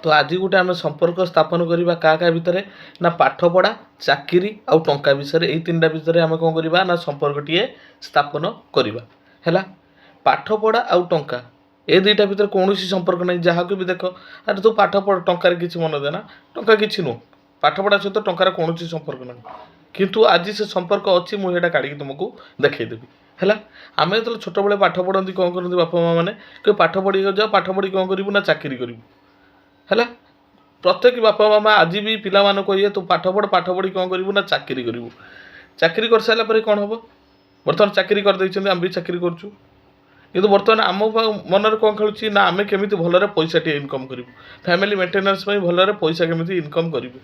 ତ ଆଜି ଗୋଟେ ଆମେ ସମ୍ପର୍କ ସ୍ଥାପନ କରିବା କାହା କାହା ଭିତରେ ନା ପାଠପଢ଼ା, ଚାକିରି ଆଉ ଟଙ୍କା ବିଷୟରେ। ଏଇ ତିନିଟା ଭିତରେ ଆମେ କ'ଣ କରିବା ନା ସମ୍ପର୍କଟିଏ ସ୍ଥାପନ କରିବା। ହେଲା, ପାଠପଢ଼ା ଆଉ ଟଙ୍କା ଏ ଦୁଇଟା ଭିତରେ କୌଣସି ସମ୍ପର୍କ ନାହିଁ। ଯାହାକୁ ବି ଦେଖ, ଆରେ ତୁ ପାଠ ପଢ଼, ଟଙ୍କାରେ କିଛି ମନ ଦେନା, ଟଙ୍କା କିଛି ନୁହଁ, ପାଠପଢ଼ା ସହିତ ଟଙ୍କାର କୌଣସି ସମ୍ପର୍କ ନାହିଁ। କିନ୍ତୁ ଆଜି ସେ ସମ୍ପର୍କ ଅଛି, ମୁଁ ସେଇଟା କାଢ଼ିକି ତୁମକୁ ଦେଖେଇଦେବି। ହେଲା, ଆମେ ଯେତେବେଳେ ଛୋଟବେଳେ ପାଠ ପଢ଼ନ୍ତି, କ'ଣ କରନ୍ତି ବାପା ମା' ମାନେ କି ପାଠ ପଢ଼ିକି ଯାଅ, ପାଠ ପଢ଼ି କ'ଣ କରିବୁ ନା ଚାକିରି କରିବୁ। ହେଲା, ପ୍ରତ୍ୟେକ ବାପା ମା' ଆଜି ବି ପିଲାମାନଙ୍କୁ କହିବେ, ତୁ ପାଠ ପଢ଼, ପାଠ ପଢ଼ି କ'ଣ କରିବୁ ନା ଚାକିରି କରିବୁ। ଚାକିରି କରିସାରିଲା ପରେ କ'ଣ ହେବ? ବର୍ତ୍ତମାନ ଚାକିରି କରିଦେଇଛନ୍ତି, ଆମେ ବି ଚାକିରି କରୁଛୁ। କିନ୍ତୁ ବର୍ତ୍ତମାନ ଆମ ମନରେ କ'ଣ ଖେଳୁଛି ନା ଆମେ କେମିତି ଭଲରେ ପଇସାଟିଏ ଇନକମ୍ କରିବୁ, ଫ୍ୟାମିଲି ମେଣ୍ଟେନାନ୍ସ ପାଇଁ ଭଲରେ ପଇସା କେମିତି ଇନକମ୍ କରିବୁ।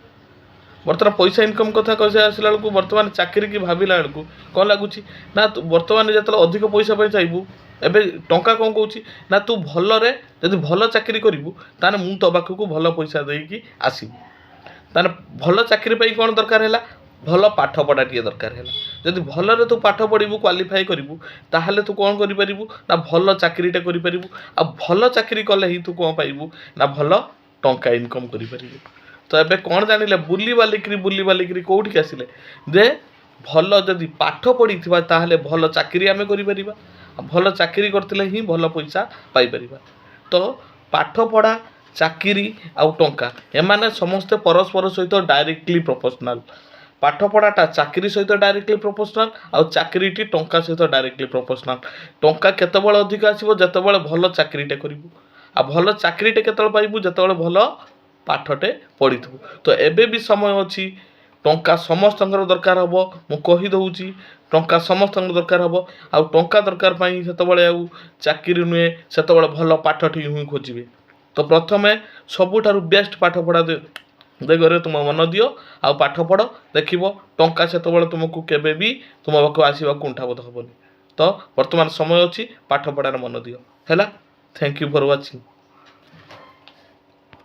ବର୍ତ୍ତମାନ ପଇସା ଇନକମ୍ କଥା କହି ଆସିଲା ବେଳକୁ, ବର୍ତ୍ତମାନ ଚାକିରିକି ଭାବିଲା ବେଳକୁ କ'ଣ ଲାଗୁଛି ନା ବର୍ତ୍ତମାନ ଯେତେବେଳେ ଅଧିକ ପଇସା ପାଇଁ ଚାହିଁବୁ, ଏବେ ଟଙ୍କା କ'ଣ କହୁଛି ନା ତୁ ଭଲରେ ଯଦି ଭଲ ଚାକିରି କରିବୁ, ତାହେଲେ ମୁଁ ତୋ ପାଖକୁ ଭଲ ପଇସା ଦେଇକି ଆସିବି। ତାହେଲେ ଭଲ ଚାକିରି ପାଇଁ କ'ଣ ଦରକାର ହେଲା? ଭଲ ପାଠପଢ଼ା ଟିକିଏ ଦରକାର ହେଲା। ଯଦି ଭଲରେ ତୁ ପାଠ ପଢ଼ିବୁ, କ୍ୱାଲିଫାଏ କରିବୁ, ତାହେଲେ ତୁ କ'ଣ କରିପାରିବୁ ନା ଭଲ ଚାକିରିଟେ କରିପାରିବୁ। ଆଉ ଭଲ ଚାକିରି କଲେ ହିଁ ତୁ କ'ଣ ପାଇବୁ ନା ଭଲ ଟଙ୍କା ଇନକମ୍ କରିପାରିବୁ। ତ ଏବେ କ'ଣ ଜାଣିଲେ? ବୁଲି ବାଲିକିରି ବୁଲି ବାଲିକିରି କେଉଁଠିକି ଆସିଲେ ଯେ ଭଲ ଯଦି ପାଠ ପଢ଼ିଥିବା, ତାହେଲେ ଭଲ ଚାକିରି ଆମେ କରିପାରିବା, ଆଉ ଭଲ ଚାକିରି କରିଥିଲେ ହିଁ ଭଲ ପଇସା ପାଇପାରିବା। ତ ପାଠପଢ଼ା, ଚାକିରି ଆଉ ଟଙ୍କା, ଏମାନେ ସମସ୍ତେ ପରସ୍ପର ସହିତ ଡାଇରେକ୍ଟଲି ପ୍ରପୋର୍ସନାଲ୍। ପାଠପଢ଼ାଟା ଚାକିରି ସହିତ ଡାଇରେକ୍ଟଲି ପ୍ରପୋର୍ସନାଲ୍, ଆଉ ଚାକିରିଟି ଟଙ୍କା ସହିତ ଡାଇରେକ୍ଟଲି ପ୍ରପୋର୍ସନାଲ୍। ଟଙ୍କା କେତେବେଳେ ଅଧିକ ଆସିବ? ଯେତେବେଳେ ଭଲ ଚାକିରିଟେ କରିବୁ। ଆଉ ଭଲ ଚାକିରିଟେ କେତେବେଳେ ପାଇବୁ? ଯେତେବେଳେ ଭଲ ପାଠଟେ ପଢ଼ିଥିବୁ। ତ ଏବେ ବି ସମୟ ଅଛି। ଟଙ୍କା ସମସ୍ତଙ୍କର ଦରକାର ହେବ, ମୁଁ କହିଦେଉଛି, ଟଙ୍କା ସମସ୍ତଙ୍କର ଦରକାର ହେବ। ଆଉ ଟଙ୍କା ଦରକାର ପାଇଁ ସେତେବେଳେ ଆଉ ଚାକିରି ନୁହେଁ, ସେତେବେଳେ ଭଲ ପାଠଟି ହିଁ ଖୋଜିବେ। ତ ପ୍ରଥମେ ସବୁଠାରୁ ବେଷ୍ଟ ପାଠପଢ଼ା ଦିଗରେ ତୁମ ମନ ଦିଅ ଆଉ ପାଠ ପଢ଼। ଦେଖିବ, ଟଙ୍କା ସେତେବେଳେ ତୁମକୁ କେବେ ବି ତୁମ ପାଖକୁ ଆସିବାକୁ କୁଣ୍ଠାବୋଧ ହେବନି। ତ ବର୍ତ୍ତମାନ ସମୟ ଅଛି, ପାଠ ପଢ଼ାରେ ମନ ଦିଅ। ହେଲା, thank you for watching.